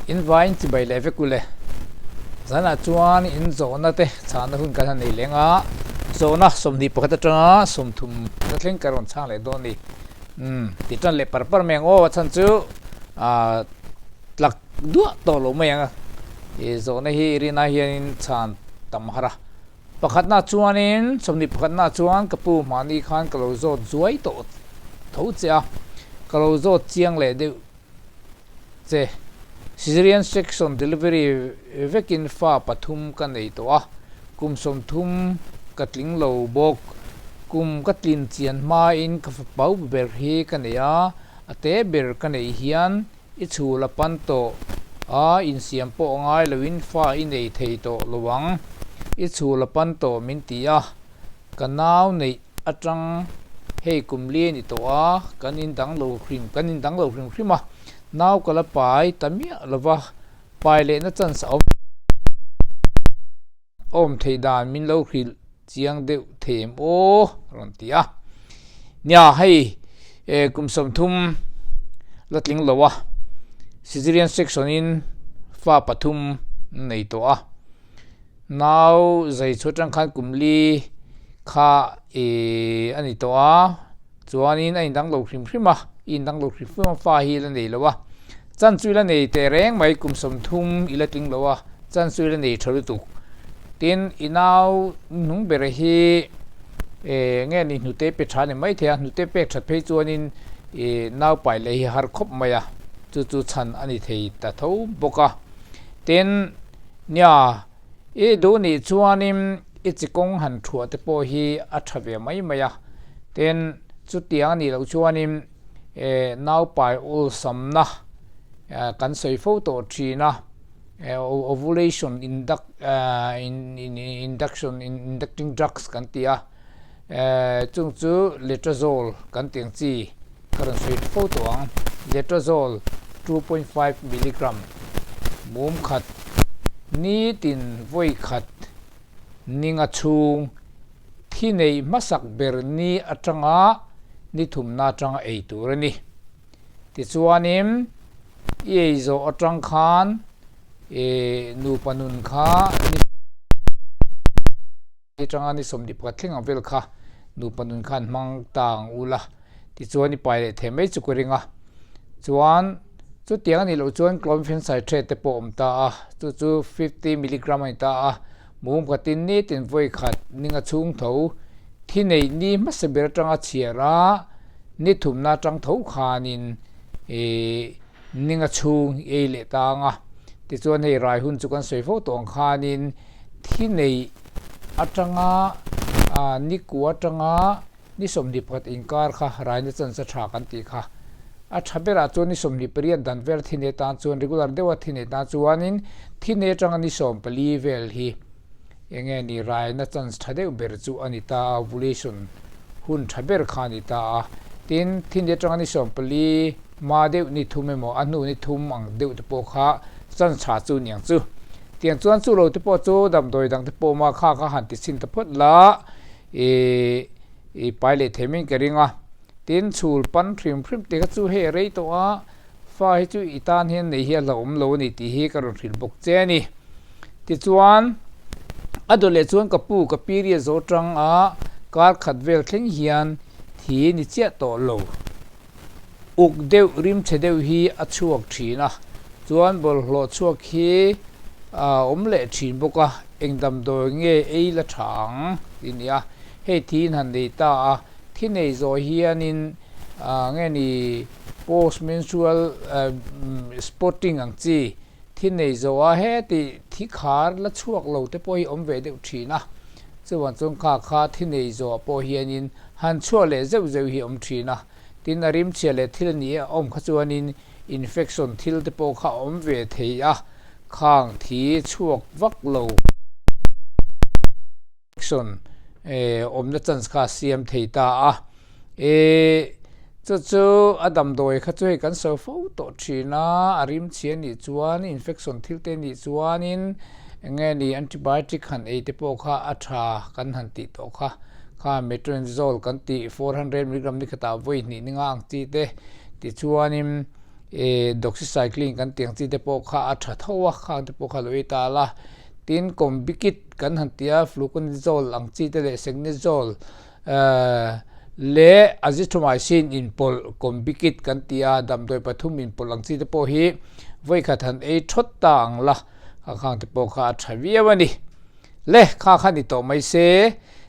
In vain chibai leh vek ule. Zanah chuan in zawhna te chhahna hun kan han nei leng a, zawhna 21 atanga 30 na thleng ka rawn chhang leh dawn a ni. Umm ti tan leh par par mai ang aw, a chhan chu ah tlak duah tawh lo mai ang a, ih zawhna hi rina hianin chhan tam har a. Pakhatna chuanin, 21 pakhatna chuan ka pu mahni khan ka lo zawt zuai tawh tho che a, ka lo zawt chiang leh deuh che. Caesarean section delivery vekin fa pathum ka nei tawh a, kum 30 ka tling lo bawk. Kum ka tlin chian hmain ka fapa upa ber hi ka nei a, a te ber ka neih hian I chhul a pan tawh a, insiam pawh ngai loin fa i nei thei tawh lo ang. I chhul a pan tawh min ti a, ka nau neih atang hei kum li a ni tawh a, kan indang lo hrim kan indang lo hrim hrim a, nau ka la pai ta miah lova, pai lehna chance a awm. Awm theih dan min lo hrilh chiang deuh thei em aw a rawn ti a. Nia hei kum 30 la tling lo a, Caesarean section in fa pathum nei tawh a, nau zai chhuah atang khan kum li kha a ni tawh a. Chuanin a indang lo hrim hrim a, i indang lo hrim hrim a, fa hi la nei lo a, chan chu i la nei teh reng mai, kum 30 i la tling lo a, chan chu i la nei tha lutuk. Tin, i nau hnung ber hi eh nge ni hnute pe tha ni mai thei a, hnute pek that phei chuanin ih nau pai leh hi har khawp mai a, chu chu chhan a ni thei ta tho bawk a. Tin, nia I duh nih chuanin i chi kawng han thuah te pawh hi a tha ve mai mai a, tin chutiang a nih loh chuanin naupai awlsamna kan sawi fo tawh thin a, ovulation induction inducting drugs kan ti a, chung chu letrozole kan tih ang chi. Ka rawn sawi fo tawh ang. Letrozole 2.5 milligram mum khat nitin vawi khat ninga chhung thi neih hmasak ber ni atanga ni thumna atanga ei tur a ni. Tichuanin i ei zawh atang khan nupa nun kha ni Atanga ni 21 thleng ang vel kha nupa nun khan hmang ta ang u la, tichuan i pai leh thei mai chu ka ring a. Chuan chutiang a nih loh chuan clomiphene citrate te pawh a awm ta a, chu chu 50 milligram a ni ta a, mum khatin nitin vawi khat ninga chhung tho thi neih ni hmasa ber atanga chhiar a, ni thumna atang tho khanin ih ninga chhung i ei leh ta ang a. Tichuan hei rai hun chu kan sawi fo tawh ang khanin Thi neih atanga ni kua atanga ni 21 inkar kha raina chance a tha kan tih kha. A tha berah chuan ni 28 dan vel thi nei tan chuan regular deuha thi nei tan chuanin thi nei atanga ni 14 vel hi eng nge ni raina chance tha deuh ber chu a ni ta a, ovulation hun tha ber kha a ni ta a. Tin, thi nei atanga ni 14 hma deuh ni thum emaw a hnu ni thum ang deuh te pawh kha chance tha chu niang chu. Tiang chuan chu lo te pawh chu damdawi dang te pawh awm a, kha kha han ti chhin ta phawt la ih ih pai leh thei mai in ka ring a. Tin, chhul pan hrim hrim te kha chu hei a rei tawh a, fa hi chu i tan hian nei hi a hlauhawm lo a ni tih hi ka rawn hrilh bawk che a ni. Tichuan, a dawt leh chuan ka pu ka period zo tang a kar khat vel thleng hian thi ni chiah tawh lo. Uk deuh rim chhe deuh hi a chhuak thin a, chuan bawlhhlawh chhuak hi a awm leh thin bawk a, eng damdawi nge ei la tha ang tih a ni a, hei thi in han nei ta a, thi nei zawh hianin nge ni post menstrual spotting ang chi thi nei zawh a heti thi khar la chhuak lo te pawh hi awm ve deuh thin a, chuvang chuan kha kha thi nei zawh pawh hianin han chhuah leh zeuh zeuh hi awm thin a, tin a rimchhia leh thil a ni a awm kha chuanin infection thil te pawh kha a awm ve thei a, khang thi chhuak vak lo infection awmna chance kha a siam thei ta a, e chu chu a damdawi kha chu hei kan sawi fo tawh thin a, a rimchhia nih chuan infection thil te nih chuanin eng nge ni antibiotic han ei te pawh kha a tha kan han tih tawh kha. Kha metronidazole kan tih 400 milligram ni khatah vawi hnih ni nga ang chi te tichuanin Doxycycline kan tih ang chi te pawh kha a tha tho a, khang te pawh kha lo ei ta la. Tin, Combikit kan han ti a, Fluconazole ang chi te leh Secnidazole leh Azithromycin inpawlh Combikit kan ti a, damdawi pathum inpawlh ang chi te pawh hi vawikhat han ei thawt ta ang la, kha khang te pawh kha a tha viau a ni. Le, kha kha ni tawh mai se.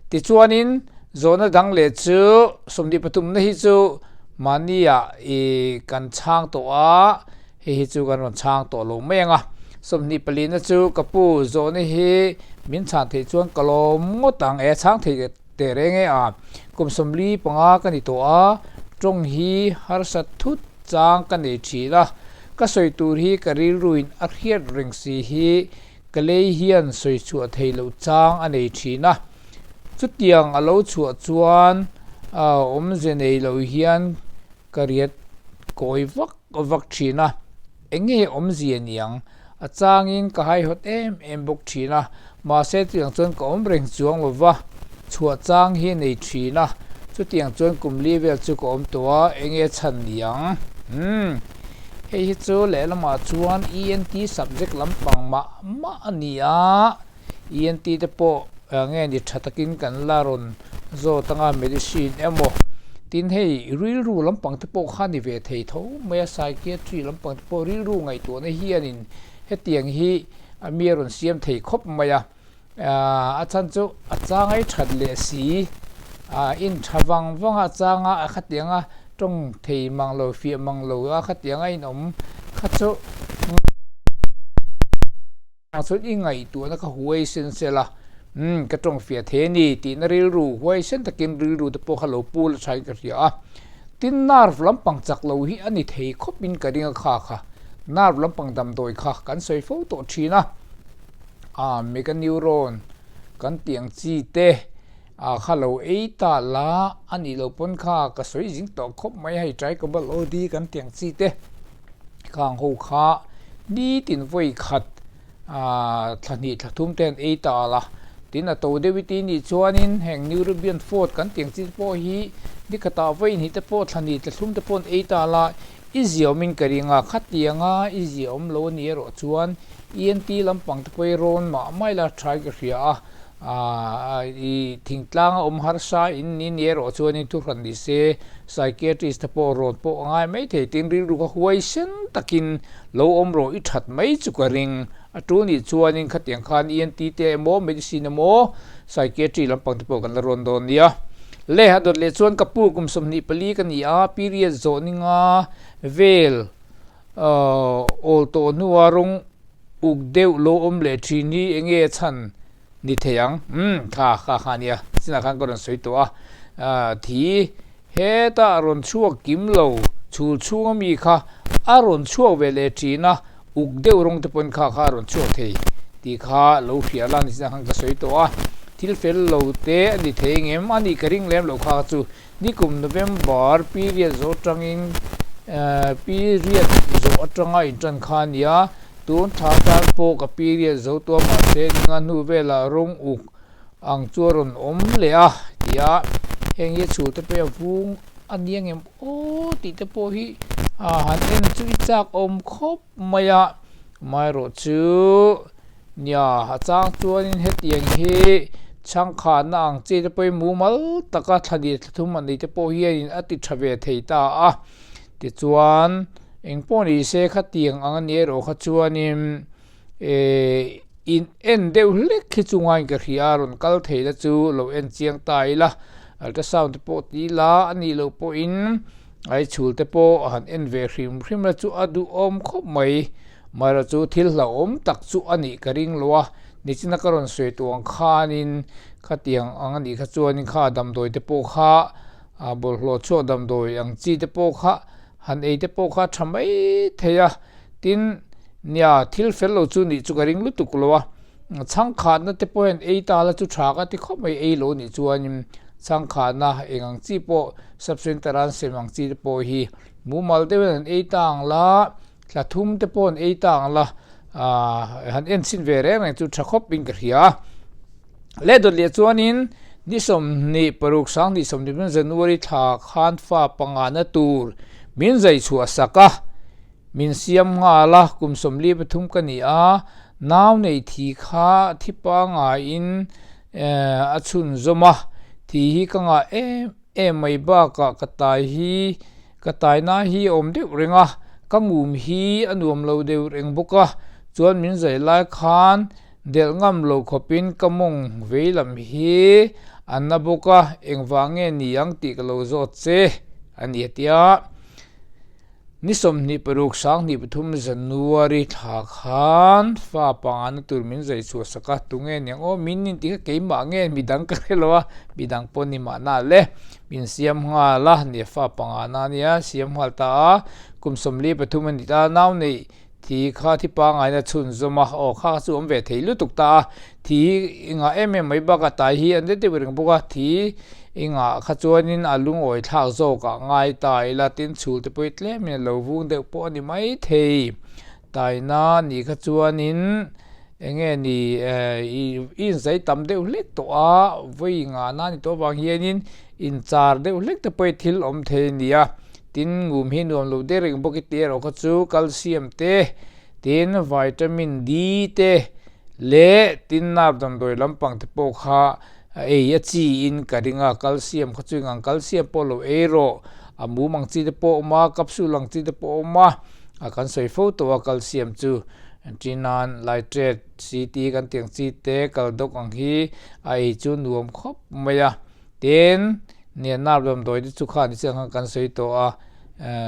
Tichuanin, zawhna dang leh chu 23na hi chu mahniah i kan chhang tawh a, hei hi chu kan rawn chhang tawh lo mai ang a. 24na chu ka pu zawhna hi min chhan theih chuan ka lawm ngawt ang e, chhang thei teh reng e a. Kum 45 ka ni tawh a, tawng hi harsa thut chang ka nei thin a, ka sawi tur hi ka rilruin a hriat reng si hi Ka lei hian sawi chhuah theih loh chang a nei thin a, chutiang a lo chhuah chuan awmze nei lo hian ka riat kawi vak vak thin a, eng nge awmzia niang? A changin ka haihawt em em bawk thin a, mahse chutiang chuan ka awm reng chuang lo va, chhuah chang hi a nei thin a, chutiang chuan kum li vel chu ka awm tawh a, eng nge chhan niang? Umm. Hei hi chu lehlamah chuan ENT subject lampang mah mah a ni a, ENT te pawh nge ni tha takin kan la rawn zawt anga medicine emaw tin hei rilru lampang te pawh kha ni ve thei tho mai a, psychiatry lampang te pawh rilru ngaihtuahna hianin hetiang hi mi a rawn siam thei khawp mai a. A chhan chu a chang ai that leh si, a in tha vang vang a, a chang a khatiang a tawng thei mang lo, fiah mang lo a khatiang a inawm kha chu chuan i ngaihtuahna kha huaisen sel a, umm ka tawng fiah thei a ni tihna rilru huaisen takin rilru te pawh kha lo pu la thain ka hria a. Tin nerve lampang chak lo hi a ni thei khawpin ka ring a kha kha, nerve lampang damdawi kha kan sawi fo tawh thin a. A meganeuron kan tih ang chi te a kha lo ei ta la a nih loh pawn kha ka sawi zing tawh khawp mai hei tricobal OD kan tih ang chi te khang ho kha nitin vawi khat thla hnih thla thum te an ei ta la tin a to deuh i ti nih chuanin heng neurobion fort kan tih ang chi te pawh hi nikhatah vawi hnih te pawh thla hnih thla thum te pawh an ei ta la. I ziaawmin ka ring a, khatianga i ziaawm lo a nih erawh chuan ENT lampang te pawh i rawn mah mai la tha i ka hria a, i thingtlanga awm harsa in ni nih erawh chuanin thuhran ni se psychiatrist te pawh rawn pawh a ngai mai thei tin rilru kha huaisen takin lo awm rawh i that mai chu ka ring a tul nih chuanin khatiang khan ENT te emaw medicine emaw psychiatry lampang te pawh kan la rawn dawn nia. Le a dawt leh chuan ka pu kum 24 ka ni a, period zawh ninga vel awl tawh hnua rawng uk deuh lo awm leh thin hi eng nge a chhan ni thei ang? Umm kha kha kha nia, chinah khan ka rawn sawi tawh a, thi heta a rawn chhuak kim lo chhul chhunga mi kha a rawn chhuak ve leh thin a, Uk deuh rawng te pawn kha kha a rawn chhuak thei tih kha lo hria la ni chiang khan ka sawi tawh a, thil fel lo te a ni thei engem a nih ka ring lem loh kha chu nikum November period zawh atangin period zawh atanga intan kha a nia, tun thla tan pawh ka period zo tawh a mahse ninga hnu velah rawng uk ang chu a rawn awm leh a ti a, heng hi a chhul te pawh hi a vung a nia ngem aw tih te pawh hi han en chu i chak awm khawp mai a, amaherawh chu nia a chang chuanin hetiang hi chhangkhanna ang chi te pawh hi mumal taka thla leh thla thum an nei te pawh hianin a ti tha ve thei ta a, tichuan engpawh ni se khatiang ang a ni erawh kha chuanin Ehh in en deuh hlek hi chu ngain ka hria a rawn kal thei la chu lo en chiang ta ila ultrasound te pawh ti ila a nih loh pawhin ai chhul te pawh a han en ve hrim hrim la chu a duhawm khawp mai amaherawh chu thil hlauhawm tak chu a nih ka ring lo a nichina ka rawn sawi tawh ang khanin khatiang ang a nih kha chuanin kha damdawi te pawh kha bawlhhlawh chhuak damdawi ang chi te pawh kha han ei te pawh kha a tha mai thei a. Tin, nia, thil fel lo chu nih chu ka ring lutuk lo a, chhangkhatna te pawh hian ei ta la chu tha ka ti khawp mai, ei lo nih chuanin chhangkhatna eng ang chi pawh sub centre a an sem ang chi te pawh hi mumal deuhin an ei ta ang la, thla thum te pawh an ei ta ang la, aah han en chhin ve reng reng chu tha khawpin ka hria a. Leh dawt leh chuanin ni 26 20 January thla khan fa pangana tur min zai chhuah sak a. Min siam nghal a, kum 43 ka ni a, nau nei thi kha thi pangaiin a chhunzawm a, thi hi ka ngah em em mai bakah ka tai hi ka taina hi a awm deuh reng a, ka ngum hi a nuam lo deuh reng bawk a, chuan min zai lai khan delh ngam lo khawpin ka mawng vei lam hi a na bawk a, engvang nge ni ang tih ka lo zawt che a ni a tia. Ni 26 2003 January thla khan fa pangana tur min zai chhuah sak a, tunge niang aw min in ti kha keimah nge midang ka hre lo a, midang pawh ni mahna le min siam nghal a, nia fa pangana ania siam nghal ta a, kum 43 a ni ta, nau neih Thi kha thi pangaina chhunzawm a, aw kha kha chu awm ve thei lutuk ta a, thi i ngah em em mai bakah tai hi an deuh deuh reng bawk a, thi i ngah kha chuanin a lungawi thlak zawk ah ngai ta ila tin chhul te pawh hi tlemin a lo vung deuh pawh a ni mai thei. Taina nih kha chuanin eng nge ni i inzai tam deuh hlek tawh a, vawi ngahna a ni tawh avang hianin inchar deuh hlek te pawh hi thil awm thei a ni a. Tin, ngum hi nuam lo deuh reng bawk i tih erawh kha chu calcium te, tin vitamin D te leh tin nerve damdawi lampang te pawh kha ei a chi in ka ring a, calcium kha chu engang calcium pawh lo ei rawh, a mum ang chi te pawh a awm a, capsule ang chi te pawh a awm a, a kan sawi fo tawh a calcium chu entirnan nitrate CT kan tih ang chi te kaldawk ang hi a ei chu nuam khawp mai a. Tin, Niannar damdawi te chu khan i chiang khan kan sawi tawh a,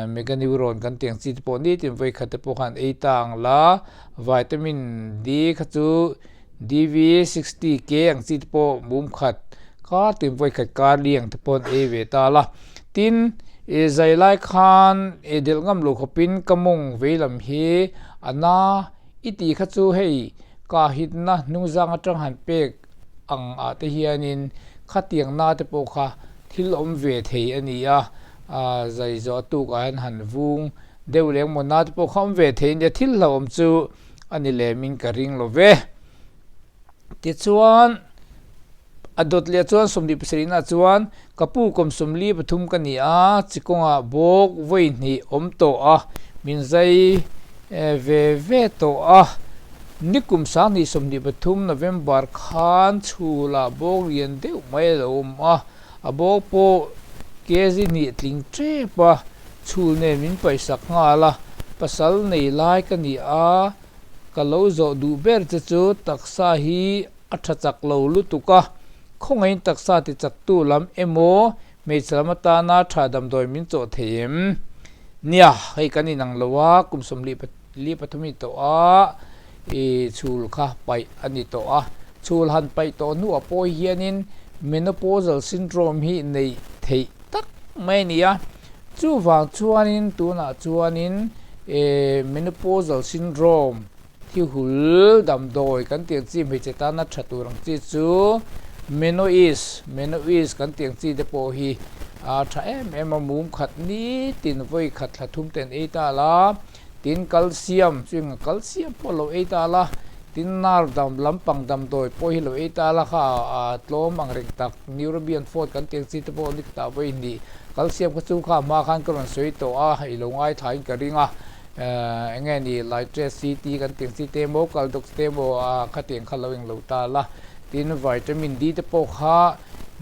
Mega Neuron kan tih ang chi te pawh nitin vawi khat te pawh khan ei ta ang la, Vitamin D kha chu DV60K ang chi te pawh mum khat kar tin vawi khat kar li ang te pawh an ei ve ta la. Tin, i zai lai khan i delh ngam lo khawpin ka mawng vei lam hi a na i tih kha chu hei kahitna hnungzang atang han pek ang ah te hianin khatiang na te pawh kha thil awm ve thei a ni a, zai zawh tuk ah hian han vung deuh leh engmaw na te pawh kha awm ve thei a nia, thil hlauhawm chu a ni lem in ka ring lo ve. Tichuan a dawt leh chuan 27 nah chuan Ka pu kum 43 ka ni a, chikawngah bawk vawi hnih awm tawh a, min zai ve ve tawh a. Ni kum 2023 November khan chhulah bawk lian deuh mai a lo awm a, a bawk pawh kg hnih tling tep a, chhul nen min paihsak nghal a, pasal nei lai ka ni a, ka lo zawh duh ber che chu taksa hi a tha chak lo lutuk a, khawngaihin taksa ti chaktu lam emaw hmeichhe lam atana tha damdawi min chawh thei em? Nia, hei kan inang lo a, kum 43 a ni tawh a, i chhul kha paih a ni tawh a, chhul han paih tawh hnuah pawh hianin menopausal syndrome hi neih theih tak mai a ni a, chuvang chuanin tunah chuanin menopausal syndrome Thihul damdawi kan tih ang chi hmeichhe tana tha tur ang chi chu Menois, Menois kan tih ang chi te pawh hi a tha em em a, mum khat nitin vawi khat thla thum ten ei ta la, tin calcium chu eng calcium pawh lo ei ta la, tin nerve dam lampang damdawi pawh hi lo ei ta la kha a tlawm ang reng tak, Neurobion forte kan tih ang chi te pawh ni khatah vawi hnih calcium kha chu kha hma khan ka rawn sawi tawh a, i lo ngaithlain ka ring a. Eng nge ni Litre CT kan tih ang chi te emaw Caldox te emaw khatiang kha lo eng lo ta la, tin Vitamin D te pawh kha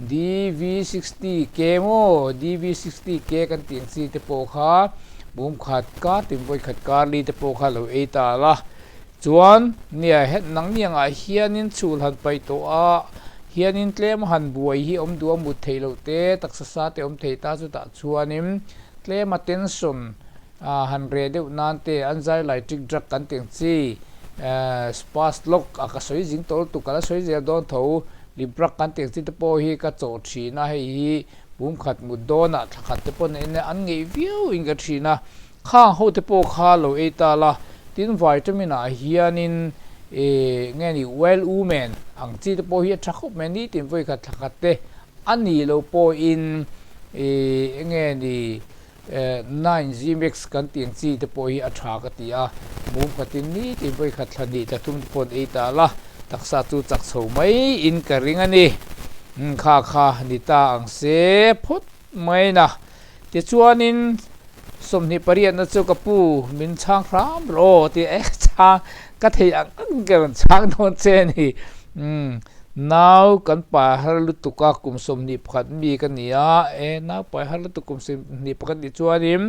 DV60K emaw DV60K kan tih ang chi te pawh kha mum khat kar tin vawi khat kar li te pawh kha lo ei ta la. Chuan nia het nang niangah hianin chhul han paih tawh a, hianin tlem han buai hi awm duh a mut theih loh te taksa sa te awm thei ta chutah chuanin tlema tension A han reh deuh nan te an zai lai trick drug kan tih ang chi Spaslock a ka sawi zing tawh lutuk ka la sawi zel dawn tho Librak kan tih ang chi te pawh hi ka chawh thin a hei hi pum khat mut dawnah thla khat te pawh en an ngeih viau in ka thin a khang ho te pawh kha lo ei ta la tin vitamin ah hianin nge ni well woman ang chi te pawh hi a tha khawp mai nitin vawi khat thla khat te a nih loh pawhin enge ni Nine Gmax kan tih ang chi te pawh hi a tha ka ti a, mum khatin nitin vawi khat thla hnih thla thum te pawh an ei ta la, taksa chu chak chho mai in ka ring a ni. Kha kha ni ta ang se phawt mai na. Tichuanin 28 na chu ka pu min chhang hram rawh aw ti a, e chhang ka thei ang ang ka rawn chhang dawn che a ni. Umm nau kan pai har lutuk a kum 21 mi ka ni a, e nau pai har lutuk kum 21 nih chuanin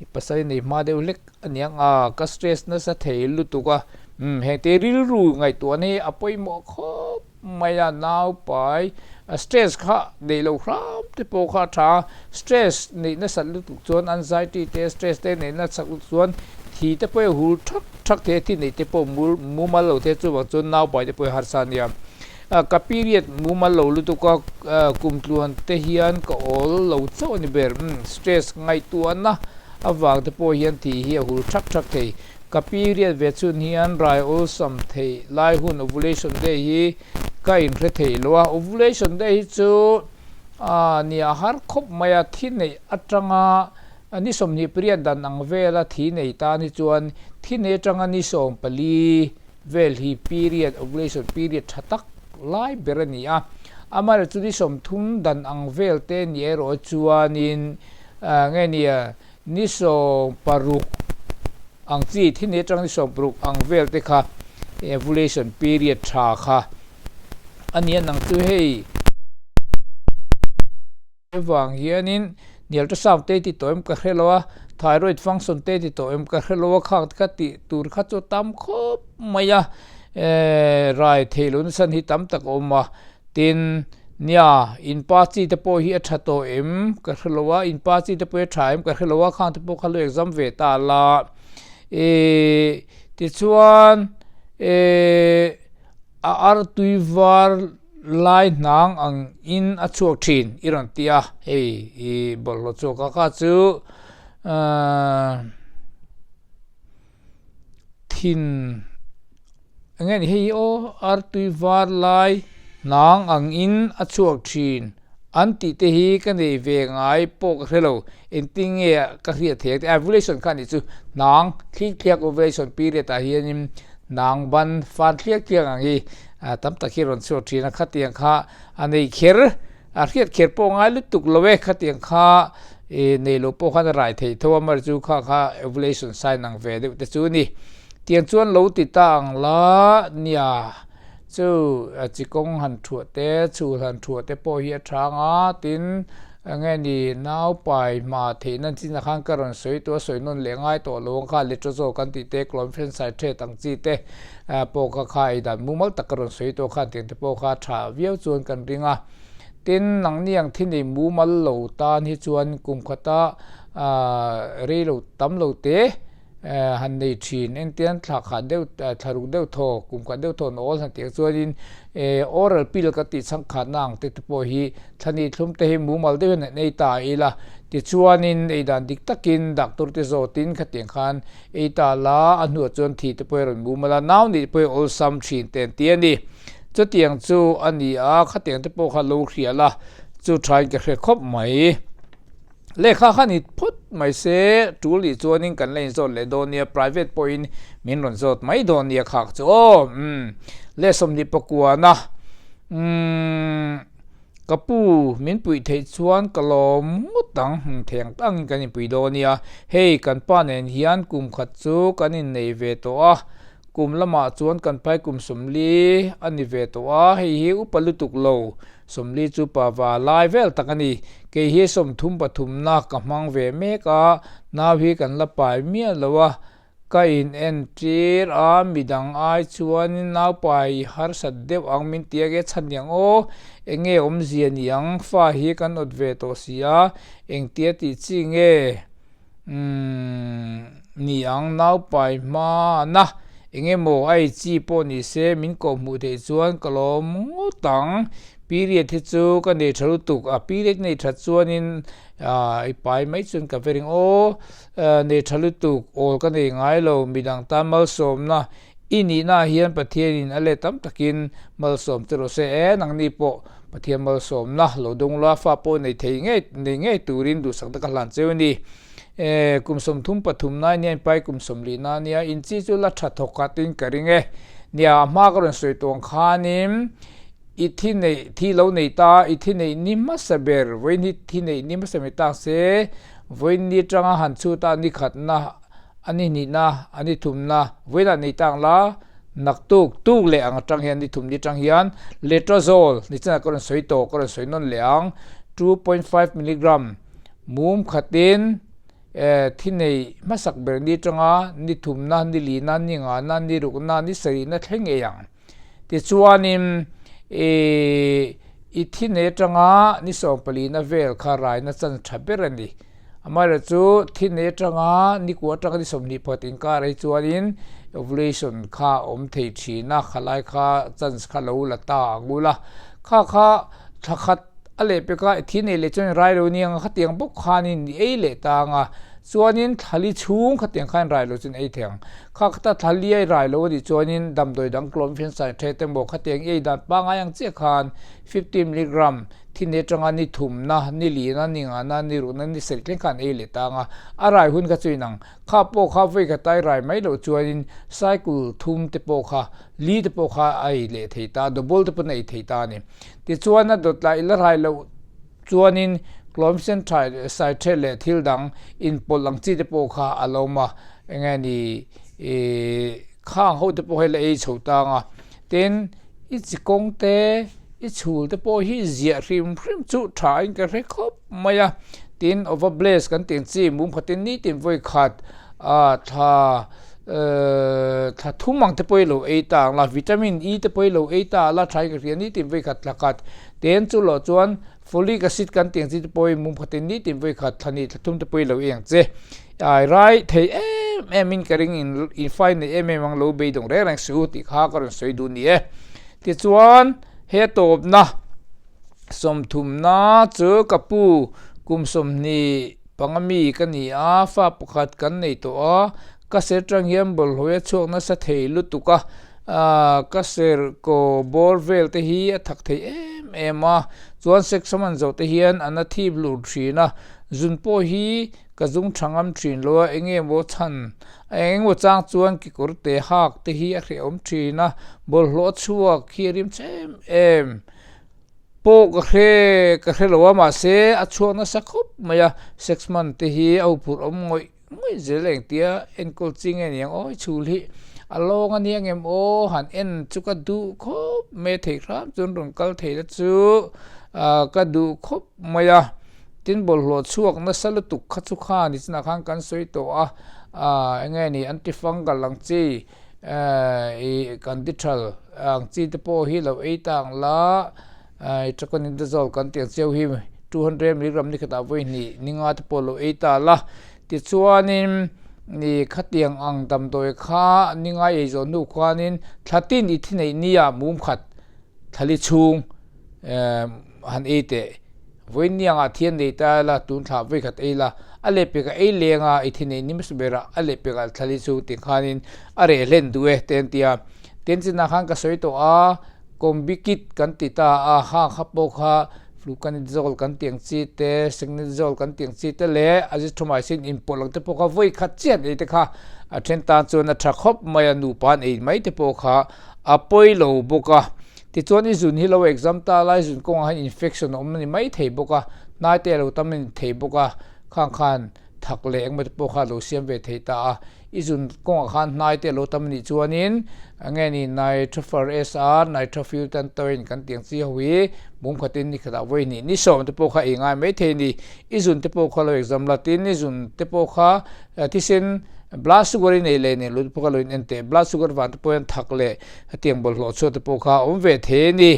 i pasal i nei hma deuh hlek a niang a, ka stress nasa thei lutuk a, umm hengte rilru ngaihtuahna hi a pawimawh khawp. Mai a naupai a stress kha neih loh hram te pawh kha a tha a, stress neih nasat lutuk chuan anxiety te stress te neih nasat lutuk chuan thi te pawh hi hul thak thak thei a, thi neih te pawh mul mumal lo thei a chuvang chuan naupai te pawh hi harsa a nia. Ka period mumal lo lutuk a kum tluan te hian ka awl lo chauh a ni ber, stress ngaihtuahna avang te pawh hian thi hi a hul thak thak thei. Ka period ve chhun hian rai awlsam theih lai hun ovulation day hi ka inhre thei lo a, ovulation day hi chu nia har khawp mai a, thi neih atanga ni 28 dan ang vela thi nei tan hi chuan thi nei atanga ni 14 vel hi period ovulation period tha tak lai ber a ni a, amaherawhchu chu ni 30 dan ang vel te ni erawh chuanin nge nia Ni 60 ang chi, thi ni atang ni 60 ang vel te kha ovulation period tha kha a ni a, nang chu hei vang hianin ni ultrasound te ti tawh em ka hre lo a, thyroid function te ti tawh em ka hre lo a, khang te kha tih tur kha chu tam khawp mai a, rai theih lohna chhan hi tam tak a awm a. Tin, nia, in pa chi te pawh hi a tha tawh em ka hre lo a, in pa chi te pawh hi a tha em ka hre lo a, khang te pawh kha lo exam ve ta la. Ihh, tichuan, ihh, a artui var lai hnang ang in a chhuak thin i rawn ti a, hei i bawlhhlawh chhuak kha kha chu, ahh. Thin eng nge ni hei hi aw artui var lai hnang ang in a chhuak thin an tih te hi ka nei ve ngai pawh ka hre lo engtin nge ka hriat theih ang tih ovulation kha nih chu hnang thlik thliak ovulation period ah hianin hnang ban fan thliak thliak ang hi tam tak hi a rawn chhuak thin a khatiang kha a nei kher. A hriat kher pawh ngai lutuk lo e, khatiang kha i nei lo pawh khan a rai thei tho a, mar chu kha kha ovulation sign ang ve deuh te chu a ni. Tiang chuan lo ti ta ang la nia chu chi kawng han thuah te, chhul han thuah te pawh hi a thang a, tin eng nge ni naupai hma theih nan chin ah khan ka rawn sawi tawh a, sawi nawn leh ngai tawh lo ang kha letrozole kan tih te, clomiphene citrate ang chi te pawh kha kha ei dan mumal tak ka rawn sawi tawh khan tiang te pawh kha tha viau chuan kan ring a. Tin, nangni ang thi nei mumal lo tan hi chuan kum khata rei lo tam lo te han nei thin. Engtian thla khat deuh thla ruk deuh thaw kum khat deuh thaw nawl han tih ang chuanin oral pill kan tih chhangkhatna ang te te pawh hi thla ni thlum te hi mumal deuh hian han ei ta ila. Tichuanin ei dan dik takin doctor te zawtin khatiang khan ei ta la a hnuah chuan thi te pawh hi a rawn mumal a, nau nih pawh hi awlsam thin te an ti a ni. Chutiang chu a ni a, khatiang te pawh kha lo hria la, chu thain ka hre khawp mai. Lehkha kha ni phawt mai se, tul nih chuanin kan la inzawt leh dawn nia, private pawhin min rawn zawt mai dawn nia khak chu aw. Umm, leh 29 a, umm, ka pu min puih theih chuan ka lawm ngawt ang, umm, thei ang tangin kan inpui dawn nia. Hei, kan pa nen hian kum khat chu kan innei ve tawh a, Kum lamah chuan kan phai kum 40 a ni ve tawh a, hei hi upa lutuk lo, 40 chu pa va lai vel tak a ni. Kei hi 33 na ka hmang ve mek a, nau hi kan la pai miah lo a, ka in entir a, midang ai chuanin nau pai harsat deuh ang min ti a, ke chhan niang aw, eng nge awmzia niang, fa hi kan awt ve tawh si a, engtia tih chi nge? Umm, ni ang naupai hma na, eng emaw a ei chi pawh ni se min koh hmuh theih chuan ka lawm ngawt ang. Period hi chu ka nei tha lutuk, a period nei that chuanin i pai mai chuan ka vering aw, nei tha lutuk, awl ka nei ngai lo, midang tan malsawmna i nihna ah hian Pathianin a let tam takin malsawm che rawh se, e nangni pawh Pathian malsawmna lo dawng la fa pawh nei thei ngei nei ngei turin duhsakna ka hlan cheu a ni. E, kum 33 na nia inpai kum 40 na nia in chi chu la tha thawk khat in ka ring e. Nia a hma ka rawn sawi tawng khanin i thi nei thi lo nei ta i thi nei ni hmasa ber vawiin hi thi nei ni hmasa mai tak se. Vawiin ni atanga han chhut a ni khatna, a ni hnihna, a ni thumna, vawiinah nei ta ang la, naktuk tuk leh ang atang hian ni thum ni atang hian Letrozole nichinah ka rawn sawi tawh, ka rawn sawi nawn leh ang, 2.5 milligram mum khatin thi nei hmasak ber ni atanga ni thumna, ni lina, ni ngana, ni rukna, ni sarihna thleng ngei ang. Tichuanin i thi nei atanga ni sawmpalina vel kha raina chan tha ber a ni. Amaherawhchu chu thi nei atanga ni kua atanga ni 20 inkar hi chuanin ovulation kha a awm thei thin a, khalai kha chance kha lo la ta ang ula. Kha kha thla khat a lehpek a, i thi nei leh chuan rai lo nia ang a, khatiang bawk khanin i ei leh ta ang a, chuanin thla li chhung khatiang khan rai lo chuan ei thei ang. Kha khata thla li a i rai lo a nih chuanin damdawi dang clomiphene citrate emaw khatiang i ei dan pangngai ang chiah khan 50 milligram thi nei atanga ni thumna, ni lina, ni ngana, ni rukna, ni sarih thleng khan ei leh ta ang a, a rai hun kha chu inang. Kha pawh kha vawi khata i rai mai loh chuanin cycle thum te pawh kha li te pawh kha a ei leh thei ta, double te pawn a ei thei ta a ni. Tichuan a dawt lah i la rai loh chuanin clomiphene citrate leh thil dang inpawlh ang chi te pawh kha a lo awm a, eng nge ni ih khang ho te pawh hei la ei chho tang a, tin i chi kawng te i chhul te pawh hi ziah hrim hrim chu tha in ka hre khawp mai a, tin overblaze kan tih ang chi mum khatin nitin vawi khat ah thla ehh thla thum ang te pawh hi lo ei ta ang la vitamin E te pawh hi lo ei ta la tha in ka hria nitin vawi khat thla khat tin chu loh chuan Folic acid kan tih ang chi te pawh hi mum khatin nitin vawi khat thla hnih thla thum te pawh hi lo ei ang che. Ai rai thei em em in ka ring in in fai nei em em ang lo beidawng reng reng suh u tih kha ka rawn sawi duh ni e. Tichuan he tawpna sawmthumna chu ka pu kum 25 mi ka ni a, fa pakhat kan nei tawh a, ka ser tang hian bawlhhlawh a chhuak nasa thei lutuk a, Ka ser kaw bawr vel te hi a thak thei em em a, chuan sex a man zawh te hian a na thip lur thin a, zun pawh hi ka zung tha ngam thin lo a, eng emaw chhan eng emaw chang chuan kekawr te hak te hi a hrehawm thin a, bawlhhlawh a chhuak hi a rim chhe em em pawh ka hre ka hre lo a, mahse a chhuak nasa khawp mai a, sex man te hi a huphurh awm ngawih. Ngawih zel engtia enkawl chi nge niang aw i chhul hi a lawng a nia ngem aw han en chu ka duh khawp mai a theih hram chuan rawn kal thei la chu ah ka duh khawp mai a tin bawlhhlawh chhuak nasa lutuk kha chu kha ni chinah khan kan sawi tawh a ah enge ni antifungal ang chi eh ih kan ti thal ang chi te pawh hi lo ei ta ang la. Ai Traconidazole kan tih ang chiau hi 200 milligram ni khatah vawi hnih ni nga te pawh lo ei ta la. Tichuanin ni khatiang ang damdawi kha ni ngai ei zawh hnu khuanin thla tin i thi neih nia mum khat thlali chhung han ei teh. Vawi niangah thi an nei ta la tun thla vawi khat ei la a lehpekah ei lenga i thi neih ni hmasa berah a lehpekah thlali chhung tih khanin a reh hlen duh e te an ti a. Tin chinah khan ka sawi tawh a. Combikit kan ti ta a, ha kha pawh kha Fluconazole kan tih ang chi te, Secnidazole kan tih ang chi te leh Azithromycin inpawlh ang te pawh kha vawi khat chiah an ei te kha a then tan chuan a tha khawp mai a, nupa an ei mai te pawh kha a pawi lo bawk a. Tichuan i zun hi lo exam ta lai zun kawngah hian infection a awm a ni mai thei bawk a, hnai te a lo tam a ni thei bawk a, khang khan thak leh engemaw te pawh kha a lo siam ve thei ta a. I zun kawngah khan hnai te a lo tam a nih chuanin enge ni Nitrofur SR, Nitrofurantoin kan tih ang chi ho hi mum khatin ni khatah vawi hnih ni sawm te pawh kha ei ngai mai thei a ni. I zun te pawh kha lo exam la tin i zun te pawh kha thisen blood sugar i nei leh nei lo te pawh kha lo in en teh. Blood sugar vang te pawh hian thak leh hetiang bawlhhlawh chhuah te pawh kha a awm ve thei a ni.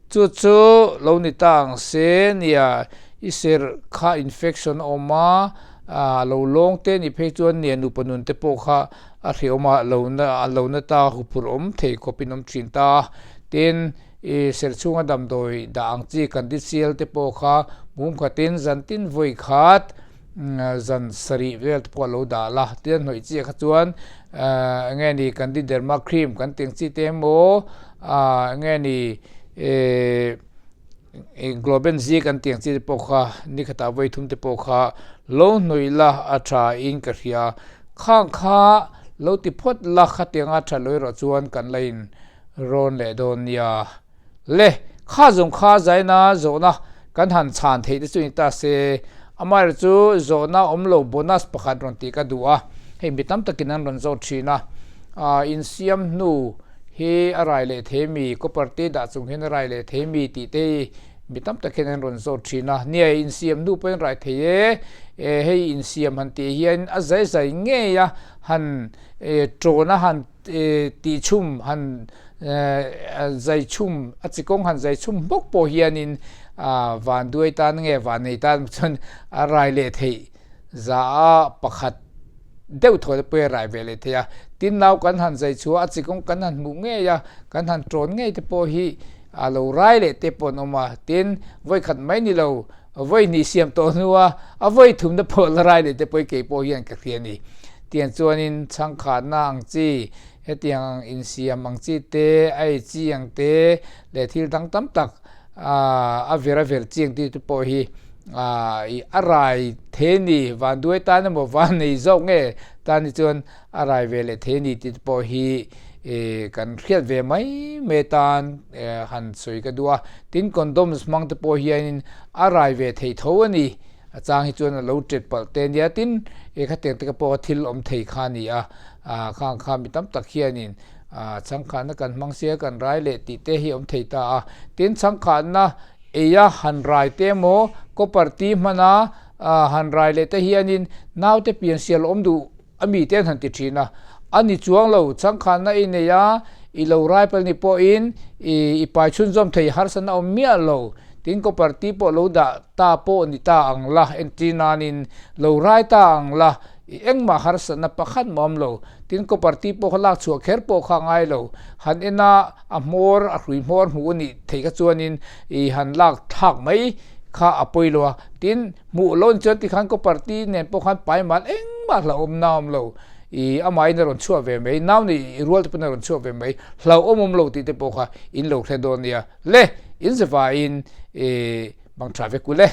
Chu chu lo ni ta ang se nia i serh kha infection a awm a, a lo lawng te ni phei chuan nia nupa nun te pawh kha a hreawm a, lo na a lo na ta huphurh awm thei khawp in awm thin ta a. Tin, i serh chhunga damdawi dah ang chi Candicial te pawh kha mum khatin zan tin vawi khat zan sarih vel te pawh a lo dah la. Tin, a hnawih chiah kha chuan eng nge ni Candiderma cream kan tih ang chi te emaw eng nge ni Ih Globen Z kan tih ang chi te pawh kha ni khatah vawi thum te pawh kha lo hnawih la a tha in ka hria. Khang kha lo ti phawt la khatianga tha lo erawh chuan kan la in rawn leh dawn nia. Le, kha zawng kha zaina zawhna kan han chhan theih te chu ni ta se. Amaherawhchu zawhna awm lo bonus pakhat rawn tih ka duh a, hei mi tam takin an rawn zawt thin a, insiam hnu hi a rai leh thei mi, copper te dah chung hian a rai leh thei mi tih te hi mi tam tak hian an rawn zawt thin a, nia insiam hnu pawhin rai thei e, hei insiam han tih hian a zai zai ngei a, han tawn a han tih chhum han zai chhum a chi kawng han zai chhum bawk pawh hianin van duai tan nge van nei tan chuan a rai leh theih za a pakhat deuh thaw te pawh a rai ve leh thei a, tin nau kan han zai chhuah a chi kawng kan han hmuh ngei a kan han tawn ngei te pawh hi a lo rai leh te pawh an awm a, tin vawikhat mai ni lo vawi hnih siam tawh hnua a vawi thumna pawh la rai leh te pawh hi kei pawh hian ka hria a ni. Tiang chuanin chhangkhatna ang chi, hetiang ang insiam ang chi te, a ei chi ang te leh thil dang tam tak a ver a ver chi ang tih te pawh hi a rai thei a ni. Vanduai tan emaw van nei zawk nge tan hi chuan a rai ve leh thei a ni tih te pawh hi kan hriat ve mai mai tan han sawi ka duh a. Tin, condoms hmang te pawh hianin a rai ve thei tho a ni. A chang hi chuan a lo tet palh te nia. Tin, khatiang te pawh thil awm thei kha a ni a. Khang kha mi tam tak hianin changkhanna kan hmang sia kan rai leh tih te hi awm thei ta a. Tin, changkhanna eia han rai te emaw copper ti hmana han rai leh te hianin naute piansial awm duh A mite an han ti thin a, a ni chuang lo, changkhanna i nei a, i lo rai palh ni pawhin i pai chhunzawm thei harsatna awm miah lo, tin copper ti pawh lo dah ta pawh ni ta ang la, entir nanin lo rai ta ang la, i engmah harsatna pakhat mah awm lo, tin copper ti pawh kha lak chhuah kher pawh kha a ngai lo, han en a, a hmawr, a hrui hmawr hmuh a nih theih kha chuanin i han lak thlak mai kha a pawi lo a, tin. Hmuh lo ni chuan tikhan copper ti nen pawh khan pai mal engmah hlauhawm na awm lo i amahin a rawn chhuah ve mai, nau nih i rual te pawn a rawn chhuah ve mai, hlauhawm awm lo tih te pawh kha in lo hre dawn nia. Le, in zavaiin i bang tha vek u le.